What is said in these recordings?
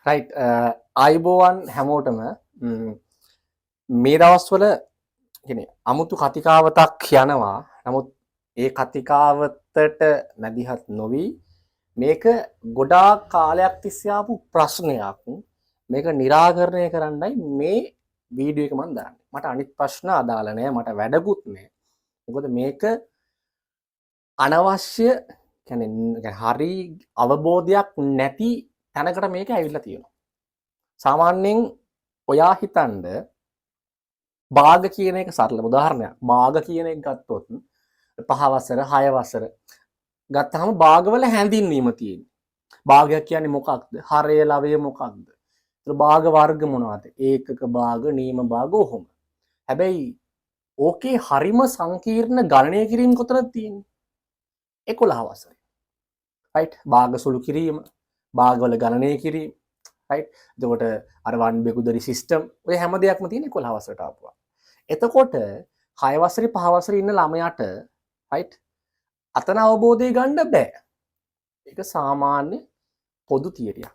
Right, ආයුබෝවන් හැමෝටම. මේ දවස්වල කියන්නේ අමුතු කතිකාවතක් යනවා. නමුත් ඒ කතිකාවතට මැදිහත් නොවි මේක ගොඩාක් කාලයක් තිස්සේ ආපු ප්‍රශ්නයක්. මේක නිරාකරණය කරන්නයි මේ වීඩියෝ එක මම දාන්නේ. මට අනිත් ප්‍රශ්න අදාළ නෑ, මට වැඩකුත් නෑ. මොකද මේක අනවශ්‍ය කියන්නේ හරි අවබෝධයක් නැති තැනකට මේක ඇවිල්ලා තියෙනවා. සාමාන්‍යයෙන් ඔයා හිතන්ඩ භාග කියන එක සරල උදාහරණයක්. භාග කියන එක ගත්තොත් 5 වසර 6 වසර ගත්තාම භාගවල හැඳින්වීම තියෙන්නේ. භාගයක් කියන්නේ මොකක්ද? හරය ලවය මොකක්ද? ඒතර භාග වර්ග මොනවද? ඒකක භාග, නියම භාග ඔහොම. හැබැයි ඕකේ හරිම සංකීර්ණ ගණනය කිරීම කොතනද තියෙන්නේ? 11 වසරේ. රයිට්, භාග සුළු කිරීම, භාගවල ගණනය කිරීම, රයිට්. එතකොට අර වන් බෙකුදරි සිස්ටම් ඔය හැම දෙයක්ම තියෙන 11 වසරට ආපුවා. එතකොට 6 වසරේ 5 වසරේ ඉන්න ළමයාට රයිට් අතන අවබෝධය ගන්න බෑ. ඒක සාමාන්‍ය පොදු තියරියක්.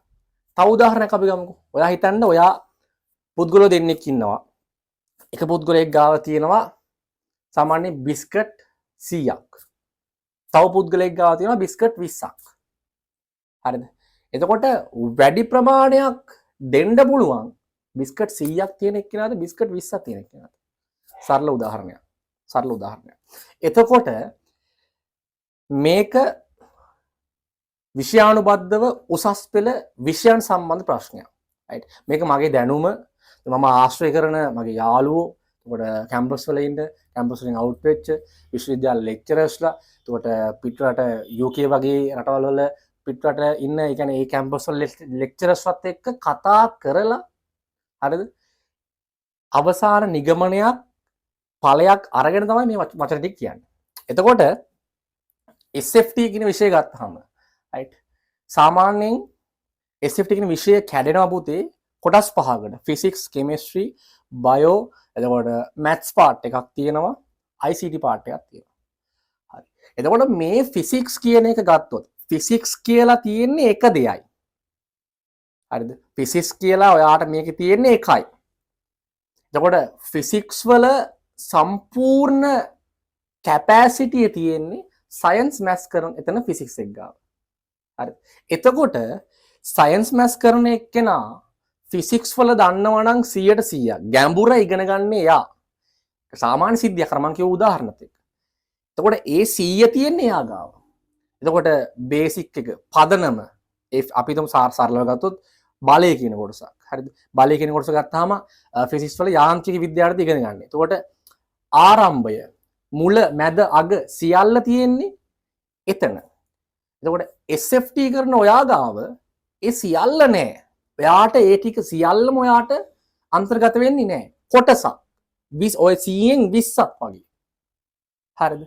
තව උදාහරණයක් අපි ගමුකෝ. ඔයා හිතන්න ඔයා පුද්ගලෝ දෙන්නෙක් ඉන්නවා. එක පුද්ගලයෙක් ගාව තියෙනවා සාමාන්‍ය බිස්කට් 100ක්. තව පුද්ගලයෙක් ගාව තියෙනවා බිස්කට් 20ක්. හරිද? එතකොට වැඩි ප්‍රමාණයක් දෙන්න පුළුවන් බිස්කට් 100ක් තියෙන එක්කෙනාද බිස්කට් 20ක් තියෙන එක්කෙනාද? සරල උදාහරණයක්. සරල උදාහරණයක්. එතකොට මේක විෂයානුබද්ධව උසස් පෙළ විෂයන් සම්බන්ධ ප්‍රශ්නයක්. රයිට්. මේක මගේ දැනුම, මම ආශ්‍රය කරන මගේ යාළුවෝ, එතකොට කැම්පස් වල ඉන්න, කැම්පස් වලින් අවුට් වෙච්ච විශ්වවිද්‍යාල ලෙක්චරර්ස්ලා, එතකොට පිටරට UK වගේ රටවල් වල පිටරට ඉන්න, ඒ කියන්නේ ඒ කැම්පස් වල ලෙක්චරර්ස්වත් එක්ක කතා කරලා, හරිද, අවසාන නිගමනයක් ඵලයක් අරගෙන තමයි මේ වචන ටික කියන්නේ. එතකොට SFT කියන විෂය ගත්තාම රයිට්, සාමාන්‍යයෙන් SFT කියන විෂය කැඩෙනවා පුතේ කොටස් පහකට. ෆිසික්ස්, කෙමිස්ට්‍රි, බයෝ, එතකොට මැත්ස් පාර්ට් එකක් තියෙනවා, ICT part එකක් තියෙනවා. හරි. එතකොට මේ ෆිසික්ස් කියන එක ගත්තොත් ෆිසික්ස් කියලා තියෙන්නේ එක දෙයයි. හරිද? ෆිසික්ස් කියලා ඔයාට මේකේ තියෙන්නේ එකයි. එතකොට ෆිසික්ස් වල සම්පූර්ණ කැපැසිටිය තියෙන්නේ සයන්ස් මැත්ස් කරන එතන ෆිසික්ස් එක ගාව. හරි. එතකොට සයන්ස් මැත්ස් කරන එක්කෙනා ෆිසික්ස් වල දන්නවා නම් 100ට 100ක් ගැඹුර ඉගෙන ගන්න එයා. සාමාන්‍ය සිද්ධියක් අර මං කියව උදාහරණත් එක්ක. එතකොට ඒ 100 තියෙන්නේ එයා ගාව. එතකොට බේසික් එක පදනම ඒ අපි හිතමු සරලව ගත්තොත් බලය කියන කොටසක්. හරිද? බලය කියන කොටස ගත්තාම ෆිසික්ස් වල යාන්ත්‍රික විද්‍යාවට ඉගෙන ගන්න. එතකොට ආරම්භය, මුල, මැද, අග සියල්ල තියෙන්නේ එතන. එතකොට SFT කරන ඔයා ගාව ඒ සියල්ල නෑ. ඔයාට ඒ ටික සියල්ලම ඔයාට අන්තර්ගත වෙන්නේ නෑ. කොටසක්. ඔය 100න් 20ක් වගේ. හරිද?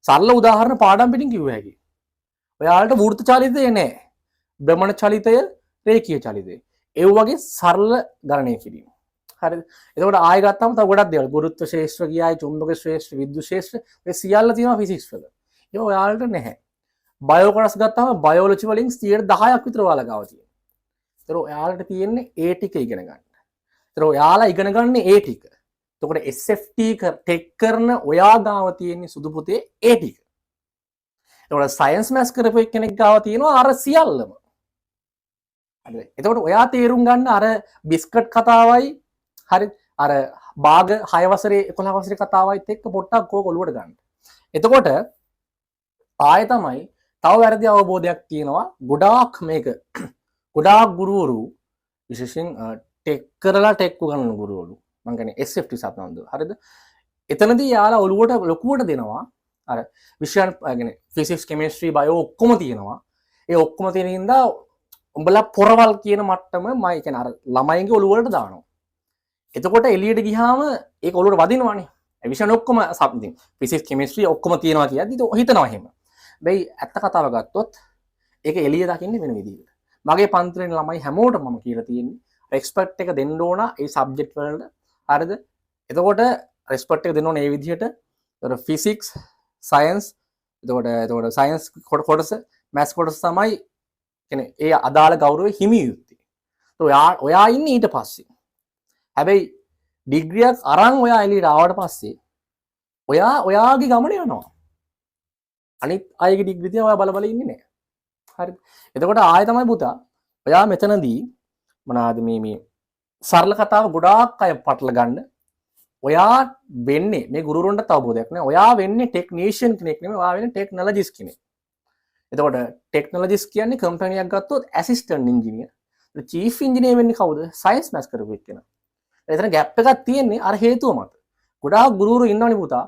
සරල උදාහරණ පාඩම් පිටින් කිව්ව හැකි. ඔයාලට වෘත්ත චලිතය නෑ. භ්‍රමණ චලිතය, රේඛීය චලිතය. ඒ වගේ සරල ගණනය කිරීම. හරිද? එතකොට ආයෙ ගත්තාම තව ගොඩක් දේවල්. ගුරුත්ව ක්ෂේත්‍ර ගියායි, චුම්බක ක්ෂේත්‍ර, විද්‍යුත් ක්ෂේත්‍ර ඔය සියල්ල තියෙනවා ෆිසික්ස් වල. ඒවා ඔයාලට නැහැ. බයෝ කොටස් ගත්තාම බයොලොජි වලින් 10%ක් විතර ඔයාලා ගාව තියෙනවා. ඒතර ඔයාලට තියෙන්නේ ඒ ටික ඉගෙන ගන්න. ඒතර ඔයාලා ඉගෙන ගන්න ඒ ටික. එතකොට SFT tech කරන ඔයා ගාව තියෙන්නේ සුදු පොතේ ඒ ටික. එතකොට සයන්ස් මැත්ස් කරපු එක්කෙනෙක් ගාව තියෙනවා අර සියල්ලම. හරිද? එතකොට ඔයා තේරුම් ගන්න අර බිස්කට් කතාවයි, හරි, අර භාග 6 වසරේ 11 වසරේ කතාවයිත් එක්ක පොඩ්ඩක් ඕක ඔලුවට ගන්න. එතකොට ආයෙ තමයි තව වැරදි අවබෝධයක් තියෙනවා ගොඩාක්. මේක ගොඩාක් ගුරුවරු විශේෂයෙන් ටෙක් කරලා ටෙක් උගන්වන ගුරුවරු, මං කියන්නේ SFT සම්බන්ධව, හරිද? එතනදී යාලා ඔලුවට ලොකුවට දෙනවා අර විෂයන්, ඒ කියන්නේ ෆිසික්ස්, කෙමිස්ට්‍රි, බයෝ ඔක්කොම තියෙනවා. ඒ ඔක්කොම තියෙන හින්දා උඹලා පොරවල් කියන මට්ටම මම ඒ කියන්නේ අර ළමයින්ගේ ඔලුව වලට දානවා. එතකොට එළියට ගියාම ඒක ඔලුවට වදිනවනේ. ඒ විෂයන් ඔක්කොම ඉතින් ෆිසික්ස්, කෙමිස්ට්‍රි ඔක්කොම තියෙනවා කියද්දි ඉතින් හිතනවා එහෙම. හැබැයි ඇත්ත කතාව ගත්තොත් ඒක එළිය දකින්නේ වෙන විදිහකට. මගේ පන්තියේ ළමයි හැමෝටම මම කියලා තියෙන්නේ රෙස්පෙක්ට් එක දෙන්න ඕන ඒ සබ්ජෙක්ට් වලට. හරිද? එතකොට රෙස්පෙක්ට් එක දෙන්න ඕන ඒ විදිහට. එතකොට ෆිසික්ස්, සයන්ස්, එතකොට සයන්ස් කොටස, මැත්ස් කොටස තමයි කියන්නේ ඒ අදාළ ගෞරවය හිමි යුත්තේ. ඔයා ඔයා ඉන්නේ ඊට පස්සේ. හැබැයි ඩිග්‍රියක් අරන් ඔයා එළියට ආවට පස්සේ ඔයා ඔයාගේ ගමන යනවා. අනිත් අයගේ ඩිග්‍රී තියා ඔයා බල බල ඉන්නේ නෑ. හරිද? එතකොට ආයෙ තමයි පුතා ඔයා මෙතනදී මොනවාද මේ මේ සරල කතාව ගොඩාක් අය පටල ගන්න. ඔයා වෙන්නේ මේ ගුරුවරුන්ටත් අවබෝධයක් නෑ. ඔයා වෙන්නේ ටෙක්නීෂියන් කෙනෙක් නෙමෙයි, ඔයා වෙන්නේ ටෙක්නොලොජිස්ට් කෙනෙක්. එතකොට ටෙක්නොලොජිස්ට් කියන්නේ කම්පැනියක් ගත්තොත් ඇසිස්ටන්ට් ඉංජිනියර්. චීෆ් ඉංජිනේර් වෙන්නේ කවුද? සයන්ස් මැත්ස් කරපු එක්කෙනා. එතන ගැප් එකක් තියෙන්නේ අර හේතුව මත. ගොඩාක් ගුරුවරු ඉන්නවනේ පුතා.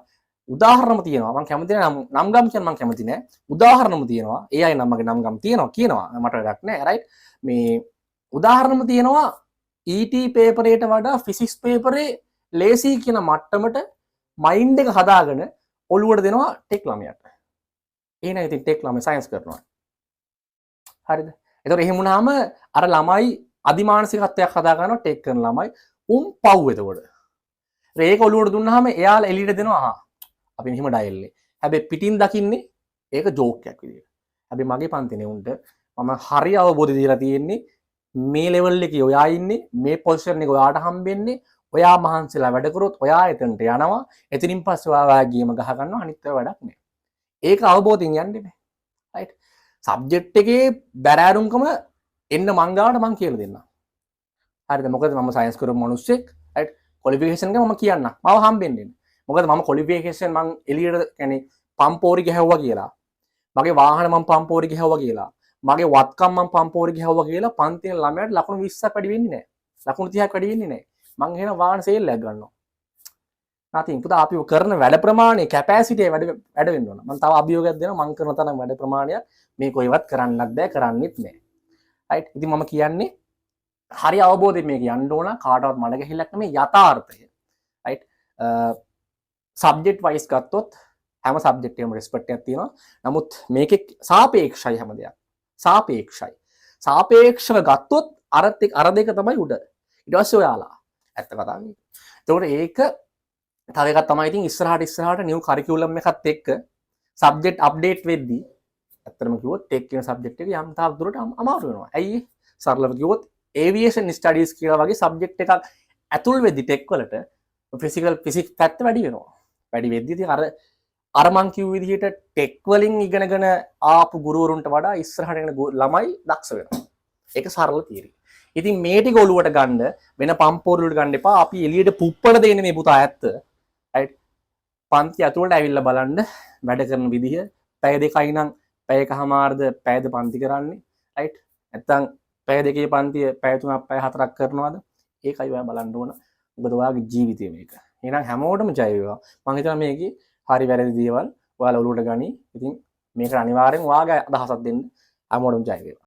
උදාහරණම තියෙනවා. මං කැමති නෑ නම් නම් ගම් කියන්න මං කැමති නෑ. උදාහරණම තියෙනවා. ඒ අය නම් මගේ නම් ගම් තියෙනවා කියනවා. මට වැඩක් නෑ. රයිට්. මේ උදාහරණම තියෙනවා ET පේපරේට වඩා ෆිසික්ස් පේපරේ ලේසි කියන මට්ටමට මයින්ඩ් එක හදාගෙන ඔළුවට දෙනවා ටෙක් ළමයාට. එහෙනම් ඉතින් ටෙක් ළමයි සයන්ස් කරනවා. හරිද? එතකොට එහෙම වුණාම අර ළමයි අධිමානසිකත්වයක් හදා ගන්නවා ටෙක් කරන ළමයි. උන් පව් එතකොට. ඒක ඔළුවට දුන්නාම එයාලා එළියට දෙනවා ආහා අපි මෙහෙම ඩයල්ලේ. හැබැයි පිටින් දකින්නේ ඒක ජෝක් එකක් විදියට. හැබැයි මගේ පන්තිනේ උන්ට මම හරි අවබෝධය දීලා තියෙන්නේ මේ ලෙවල් එකේ ඔයා ඉන්නේ, මේ පොසිෂන් එක ඔයාට හම්බෙන්නේ, ඔයා මහන්සිලා වැඩ කරොත් ඔයා එතනට යනවා, එතනින් පස්සේ ඔයා ඔයාගේ ගේම ගහ ගන්නවා, අනිත් ඒවා වැඩක් නෑ. ඒක අවබෝධයෙන් යන්න එපා. රයිට්. සබ්ජෙක්ට් එකේ බැරෑරුම්කම එන්න මං ගාවට මං කියලා දෙන්නම්. හරිද? මොකද මම සයන්ස් කරපු මිනිස්සෙක්. රයිට්. ක්වොලිෆිකේෂන් එක මම කියන්නම්. මාව හම්බෙන්න එන්න. මොකද මම ක්වොලිෆිකේෂන් මං එළියට කියන්නේ පම්පෝරි ගැහුවා කියලා. මගේ වාහන මං පම්පෝරි ගැහුවා කියලා. මගේ වත්කම් මං පම්පෝරි ගැහුවා කියලා පන්තියේ ළමයාට ලකුණු 20ක් වැඩි වෙන්නේ නැහැ. ලකුණු 30ක් වැඩි වෙන්නේ නැහැ. මං එහෙනම් වාහන සේල් එකක් ගන්නවා. නැතිනම් පුතා අපි කරන වැඩ ප්‍රමාණය කැපැසිටි වැඩ වැඩ වෙන්න ඕන. මං තව අභියෝගයක් දෙනවා. මං කරන තරම් වැඩ ප්‍රමාණයක් මේ කොයිවත් කරන්නත් බෑ, කරන්නෙත් නෑ. රයිට්. ඉතින් මම කියන්නේ හරි අවබෝධයෙන් මේක යන්න ඕන. කාටවත් මඩ ගැහිල්ලක් නෙමෙයි, යථාර්ථය. රයිට්. සබ්ජෙක්ට් වයිස් ගත්තොත් හැම සබ්ජෙක්ට් එකම රෙස්පෙක්ට් එකක් තියෙනවා. නමුත් මේකේ සාපේක්ෂයි හැම දෙයක්. සාපේක්ෂයි. සාපේක්ෂව ගත්තොත් අර දෙක තමයි උඩ. ඊට පස්සේ ඔයාලා. ඇත්ත කතාව මේක. එතකොට ඒක තව එකක් තමයි. ඉතින් ඉස්සරහට ඉස්සරහට නිව් කරිකියුලම් එකත් එක්ක සබ්ජෙක්ට් අප්ඩේට් වෙද්දී ඇත්තටම කිව්වොත් ටෙක් කියන සබ්ජෙක්ට් එක යම් තාක් දුරට අමාරු වෙනවා. ඇයි ඒ? සරලව කිව්වොත් ඒවියේෂන් ස්ටඩීස් කියලා වගේ සබ්ජෙක්ට් එකක් ඇතුල් වෙද්දි ටෙක් වලට ෆිසිකල් ෆිසික්ස් පැත්ත වැඩි වෙනවා. වැඩි වෙද්දි ඉතින් අර අර මං කිව්ව විදිහට ටෙක් වලින් ඉගෙනගෙන ආපු ගුරුවරුන්ට වඩා ඉස්සරහට එන ළමයි දක්ෂ වෙනවා. ඒක සරල තියරි. ඉතින් මේ ටික ඔලුවට ගන්න වෙන පම්පෝරු වලට ගන්න එපා. අපි එළියට පුප්පන දෙන්නේ මේ පුතා ඇත්ත. රයිට්. පන්ති ඇතුළට ඇවිල්ලා බලන්න වැඩ කරන විදිහ. පැය 2යි නම් පැය එකහමාරද පැයද පන්ති කරන්නේ. රයිට්. නැත්තම් පැය 2 පන්තිය පැය 3ක් පැය 4ක් කරනවද? ඒකයි ඔයා බලන්න ඕන. මොකද ඔයාගේ ජීවිතය මේක. එහෙනම් හැමෝටම ජය වේවා. මං හිතනවා මේකේ හරි වැරදි දේවල් ඔයාලා ඔලුවට ගනි. ඉතින් මේකට අනිවාර්යෙන් ඔයාගේ අදහසක් දෙන්න. හැමෝටම ජය වේවා.